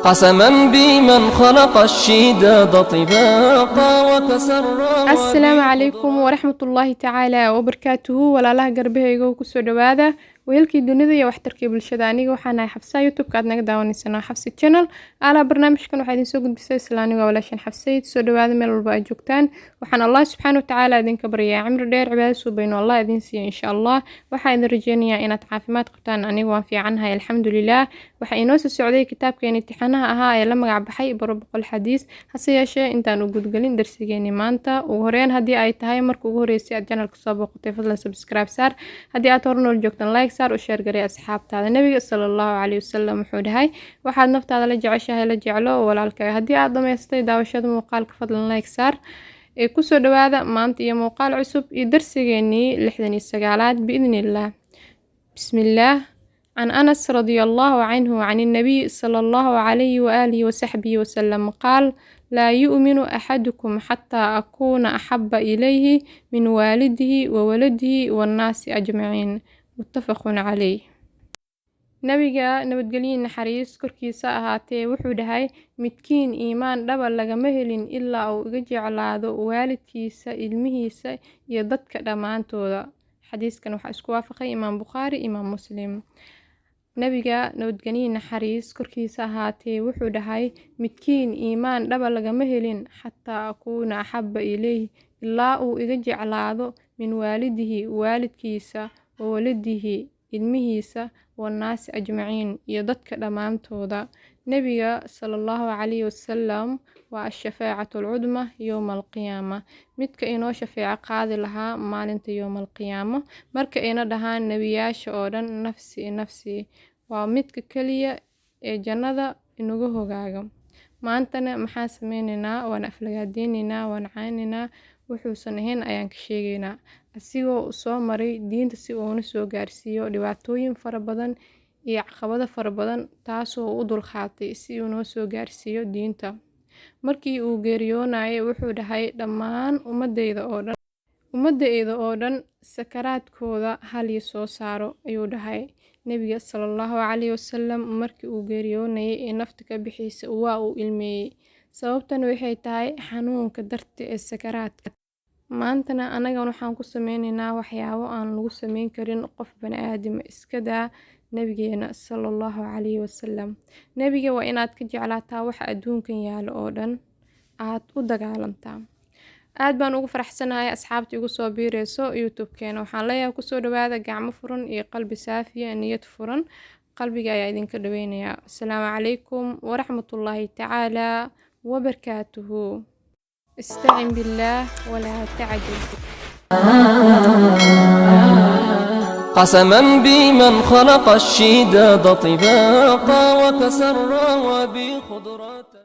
قسما بمن خلق الشداد طباقا وكسر. Asalaamu calaykum waraxmatullaahi tacaala wabarakaatuhu. Walaalaha garbahayga, kusoo dhawaada weelkii dunida iyo waxtarkii bulshada. Aniga waxaan ahay Xafsa, YouTube-ka aad naga daawanaysanaa Xafsi Channel. Alaa barnaamijkan waxaa idin soo gudbisay isla aniga, walaashan Xafsayd. Soo dhawaada meel walba aad joogtaan. Waxaan Allah subxaana watacaala idinka baryayaa cimri dheer, cibaado suubayno Allah idin siiyo insha Allah. Waxaan idin rajeynayaa inaad caafimaad qabtaan. Aniga waan fiicannahay, alxamdulilah. Waxaa inoo soo socday kitaabkeeni imtixaanaha ahaa ee la magac baxay Baro 100 Xadiis. Hase yeeshee, intaan u gudgelin darsigeeni maanta, ugu horeyn, haddii ay tahay marka ugu horeysay aad channelka soo booqatay, fadlan subscribe saar. Haddii aad hore nool joogtan, like saar, u share garay asxaabtaada. Nabiga sala Allahu caleyhi wasalam wuxuu dhahay: "Waxaad naftaada la jeceshahay la jeclo walaalkaaga." Haddii aad dhamaystay daawashada muuqaalka, fadlan like saar. Ee kusoo dhawaada maanta iyo muuqaal cusub iyo darsigeenii 69aad biidnillaah. Bismillaah. عن أنس رضي الله عنه عن النبي صلى الله عليه وآله وصحبه وسلم قال: لا يؤمن أحدكم حتى أكون أحب إليه من والده وولده والناس أجمعين. متفق عليه. Nabiga nabadgelyo naxariis korkiisa ahaatee wuxuu dhahay: "Midkiin iimaan dhaba lagama helin ilaa uu iga jeclaado waalidkiisa, ilmihiisa iyo dadka dhammaantooda." Xadiiskan waxaa isku waafaqay Imaam Bukhaari, Imaam Muslim. Nabiga nabadgelyo naxariis korkiisa ahaatee wuxuu dhahay: "Midkiin iimaan dhaba lagama helin xataa akuuna axabba ilayh, ilaa uu iga jeclaado, min waalidihi, waalidkiisa, wa waladihi, ilmihiisa, wannaasi ajmaciin, iyo dadka dhammaantooda." Nabiga sala Allahu calayhi wasalam waa ashafaacatu alcudma yowma alqiyaama, midka inoo shafeeco qaadi lahaa maalinta yowma alqiyaamo, marka ayna dhahaan nebiyaasha oo dhan nafsi nafsi. Waa midka kaliya ee jannada inagu hogaaga. Maantana maxaan sameyneynaa? Waan aflagaadeyneynaa, waan cayneynaa, wuxuusan ahayn ayaan ka sheegeynaa, asigoo soo maray diinta si uuna soo gaarsiiyo dhibaatooyin fara badan iyo caqabado fara badan, taasoo u dulqaatay si uu noo soo gaarsiiyo diinta. Markii uu geeriyoonayay wuxuu dhahay: "Dhammaan ummadayda oo dhan sakaraadkooda hal ii soo saaro," ayuu dhahay Nebiga sala Allahu calayhi wasalam. Markii uu geeriyoonayay ee nafta ka bixiysa, waa uu ilmeeyey. Sababtan waxay tahay xanuunka darti ee sakaraadka. Maantana anagan waxaan ku sameyneynaa waxyaabo aan lagu sameyn karin qof bani aadam, iska daa nabigeena sala Allahu calayhi wasalam. Nebiga waa inaad ka jeclaataa waxa adduunkan yaalo oo dhan, aad u dagaalantaa. Aad baan ugu faraxsanahay asxaabta igu soo biireyso YouTube-keena. Waxaan leeyahay kusoo dhawaada gacmo furan iyo qalbi saafiya, niyad furan. Qalbiga ayaa idinka dhaweynayaa. Asalaamu calaykum waraxmatullaahi tacaala wabarakaatuhu. Istacin billaah walaa tacjil. قسما بمن خلق الشداد طباقا وكسر وبخضرة.